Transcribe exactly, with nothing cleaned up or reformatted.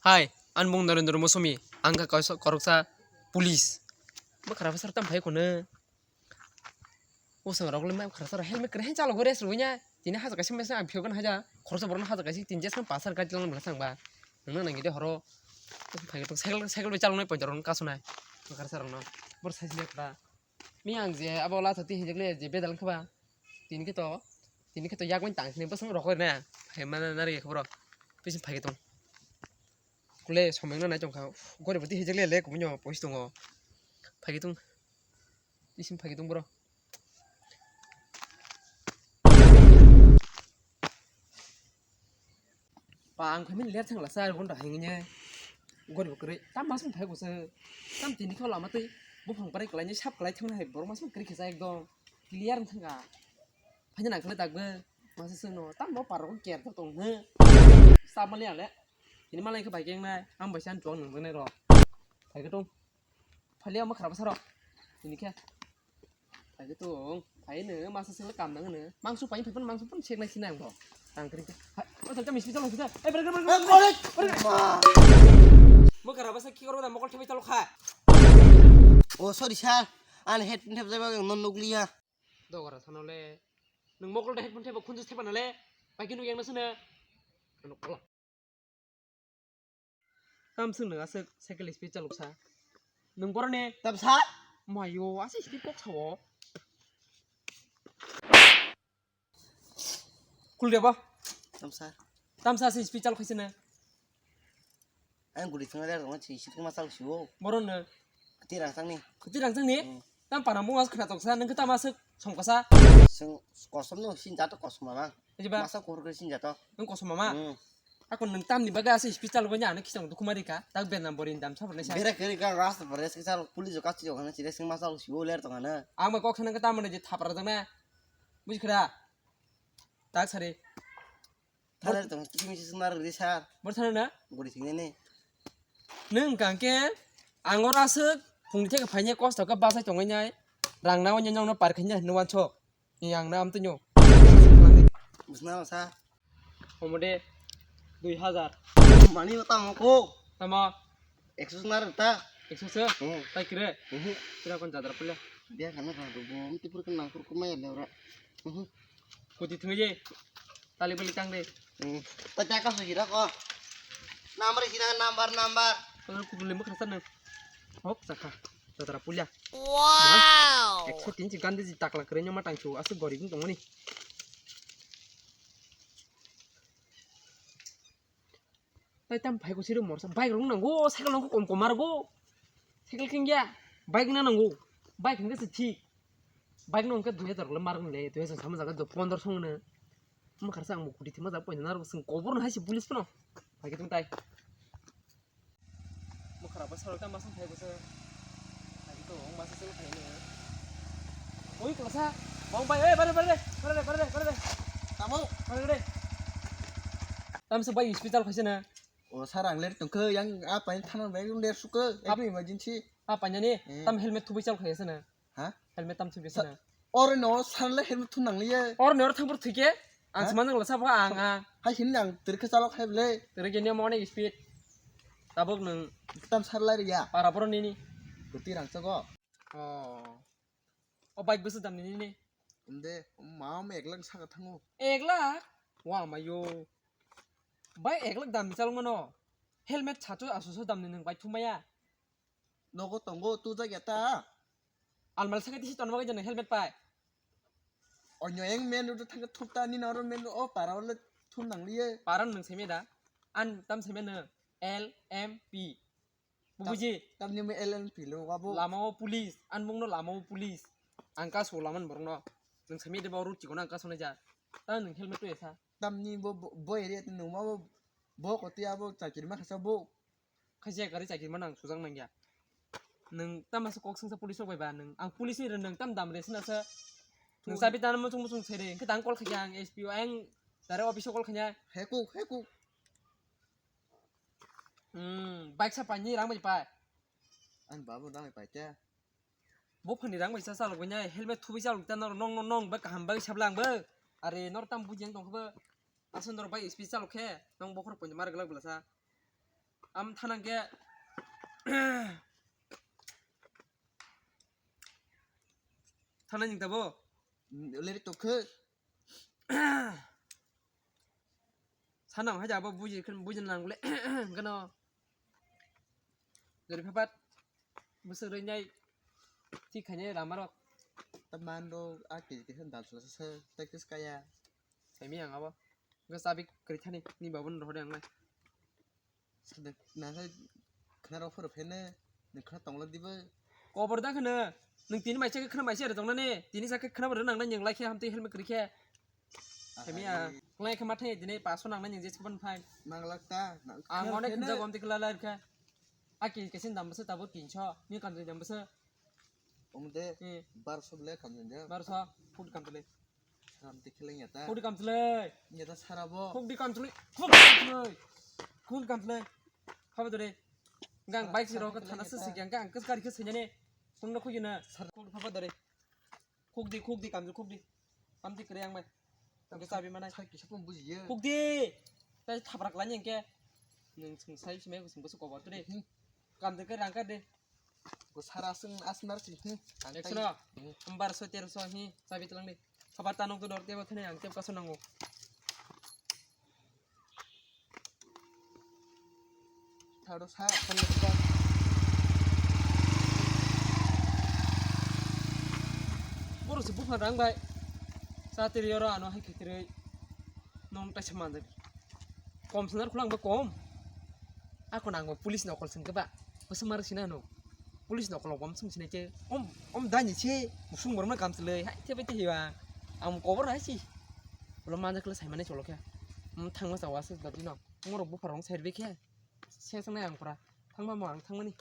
Hai, ani mung Narendra Mosumi, ang kha kaisa koroksa police. Bwkhara bwsar tam phai khwno. Bwsang rok le mai bwkhara sar helmet kwrwi chalo gore srwi nya. Tini haja kaisa mesa ang phiyok haja. Khoroksa borok haja kaisa tin jas pasar gari lang bwla sang ba. Nang nang gide horo. Phai to cycle cycle bai chalonai poito rok kasunai. Bwkhara sar rok no. Bor sai sile kra. Mi ang je abo la thati hijak le je bedal kha ba. Tini khe to tini khe to yak bai tang sini bwsang rok na. Hai mana nari khe bro. Pisin phai to. Kule someng no nai tong kha. Gori bwtwi hijak le le kubunyo pois tongo. Phagi tung. Isim phagi tung bro. Pa ang khamin ler thang la sa gon da hingnya. Gori bwkrwi tam masung phai kusa. Tam tini kho lama twi buphang parai kwlai ni sap kwlai thang hai borok masung kwrwi khe sa ekdom clear thang kha. Phai nang khle dagbo. Masa sung no tam no parok ker to tong he. Sap mali ale. Ini malai khe bai keng nai. Ang bai san tuang nang nai ro. Phai khe tong. Phali ama kharap saro. Ini khe. Phai khe tong. Phai no masa sung le kam nang no. Mangsu pai phai pun mangsu pun sek nai sinang bo. Tang kri. Hai, o thal kami spi chalo sita. Eh, berger berger. Eh, korek. Ma. Mo kharap sa ki koro da mokol thebe chalo kha. Oh, sorry sir. An head thep jai ba non nugli ha. Dogora sanole. Nwng mokol da headphone theba khunju theba nale. Paikhe nuk yang nasuna. Ano kala. Tam sung nwng aswk cycle speed chalok sa. Nwng borok ne. Tam sa? Mayo aswk speed kok sao. Kul de ba. Tam sa. Tam sa aswk speed chalok khaisana. Ang guri thangna ler tongma si si thangma chal sibo. Boron no. Kwtwi rang changni. Kwtwi rang changni? Hmm. Tam pana mung as khna toksa nang kwtama suk songkasa. Sung kosom no sin jato kosom mama. Ejeba. Masa kohor khe sin jato. Nang kosom mama. Hmm. Ako nang tamni baga asa speed chal banya ano kisong dukumari ka. Tak ben nam borin dam sabra nesa. Bera keri ka ras bres ke sal police ka chiro kana chire sing masa sibo ler tongana. Ang ba kok sanang kwtama ne je thapra jangna. Buj khra. Tak sari. Thaler tong kisi misi swngar rwdi sir. Bor thana na? Guri singni ni. Nwng hwnkha khe ang oro aswk phungni theke phaini kosto khe bachai tongwi nai. Rang na onya nyong no par khaina hinwi wansok. Ni ang na amtwi nyo. Bwsna sa. Omo de dui hazar. Mani tamo ko. Tamo. Ekso swngar ta. Ekso se? Hmm. Tai kire? Mhm. Kira kon jadra pule. Dia kana ka do bo. Mti pur kan nangkur kumai le ora. Mhm. Kuti thangwi je. Tali bali tang de. Hmm. Ta jaka so hira ko. Number hira number number. Kalau kubuli mukha sana. Hok sakha. Jadra pule. Wow. Ekso tin si gandhi ji takla kere nyoma tangsu. Aswk goribin tongoni. Tai tam phai ko siro morsa bike rok nango, cycle rok kom kom margo. Cycle kengya, bike na nango. Bike hingke se thik. Bike no hingke dui hazar le mar le, dui hazar sama jaga do pondro song ne. Mo kharsa ang mo kuti thima jaga poina naro sing kobor no hai se police no. Phai ke tung tai. Mo khara ba sarok ta masang phai ko se. Hai to ong masa se phai ne. Oi ko sa. Bong bai, eh, bare, bare, bare, bare, bare. Tamo. Bare, bare. Tam se bai hospital khaise na. O sir, ang ler tongkha, yang a paina thana bai ler sukha, Ap- ekdom emergency. A paina ni, Hmm. Tam helmet thubai chal khaya sana. Ha? Helmet tam thubai sana. Oro no sir le helmet thun nang liye. Oro no thang bur thike. Ang Ha? Sima nang la sabo ang a. Hai hin nang tirkha chalo khai ble. Tere genia mo ne speed. Tabuk nang Tam sir lai ya. Para boro nini. Guti rang chago. Oh. O bike bwswk damni nini? Inde, mama ek lakh saka thango. Ek lakh? Wa mayo. Bike ek lakh damni chalok mano. Helmet sato asoso damni nwng bike thumaya. Nogo tongo, tu jagya ta. Almari saka tisi tonma gajana helmet pai. Onyo eng main road thangka thupta ni noro main road o para ole thum nangliye. Para nwng seme da. An tam seme no L M P. Bubuji. Tamni mo L L P lo abo. Lama o police, an bung no lama o police. Ang kaso laman borok no. Nwng sami de bo road chikon ang kaso naija. Ta nwng helmet to esa. Tamni bo bo area nwng ma bo bo koti abo chakiri ma khasa bo. Khaisa gari chakiri ma nang sujak nangya. Nwng tama se kok sengsa police rok bai ba nwng. Ang police ni nwng tam dam re sina sa. Nwng sabi tana muchung muchung sere. Hwnkhe tang call khaikha ang S P O ang tare office o call khaina. Heku heku. Hmm, bike sa paini rang bai pai. Ani babu rang bai pai te. Bo phani rang bai sa chalok bai nai, helmet thubi chalok ta nor nong nong nong ba kaham bai sabla ang bo. Are nor tam buji ang tong khe bo. Aswk nor bai speed chalok khe nong bokhor poito mar glak bwla sa. Am thanang ke. Thanang ni tabo. Leri tokhe. Sanang haja abo buji khen buji nang le. Gano. Dari papat. Busuk rinjai. Thik khainai ramarok. Taman rok a kiri kiri dal sala sa practice kaya. Saimi ang abo. Ga sabik kri thani ni babun rohde ang lai. Nang khe khna rok phuru phene, nang khna tongla dibo. Kobor da khna, nang tini maisa khe khna maisa re tongna ne, tini sa khe khna bo nang nang yang lai khe hamtwi helmet kri khe. Kemi a, lai khe mathai tini paso nang nang yang jes ban phai. Nang lak ta, nang Ang khna one phene. Khna gom tikla lai khe. Aki kesin dam bese tabo tinso, ni kan dam bese. Omde, hmm. Barso bile kam janja. Barso, food kam tele. Ram te kheleng ya ta. Khudi kamchlai. Ya ta sara bo. Khudi kamchlai. Khudi kamchlai. Khudi kamchlai. Khaba dore. Gang bike si rok thana se sikyang gang kes gari kes senyane. Sungno khujina. Khudi khaba dore. Khudi khudi kamchlai khudi. Kamti kre yang mai. Kamti sabi manai. Sai kisa pun bujiye. Khudi. Tai thaprak lani engke. Nung sung sai sime sung bosu kobor tu de. Hmm. Kamti kre rangka de. Ko sara sung asnar si. Hmm. Ang tai. Eksono. Hmm. Ambar so terso hi sabi telang de. Khabar tanong to dor tebo thane ang tep kaso nango. Thado sa. Boro se bupha rang bai. Sa tiri oro ano hai khitiri. Nong tai se manjak. Kom sanar khulang ba kom. Ako nang ba police nokol sing ba. Bwswk mar sina no. Police nokol bom sum sinai ke. Om, om dani se. Musung borma kam tele. Hai te bai te hiwa. Ang kobor hai si. Ulo manjak le sai mane cholo khe. Om thangma chawa se dadi no. Ngoro bupha rong sai be khe. Se sangnai ang pura. Thangma mo ang thangmani.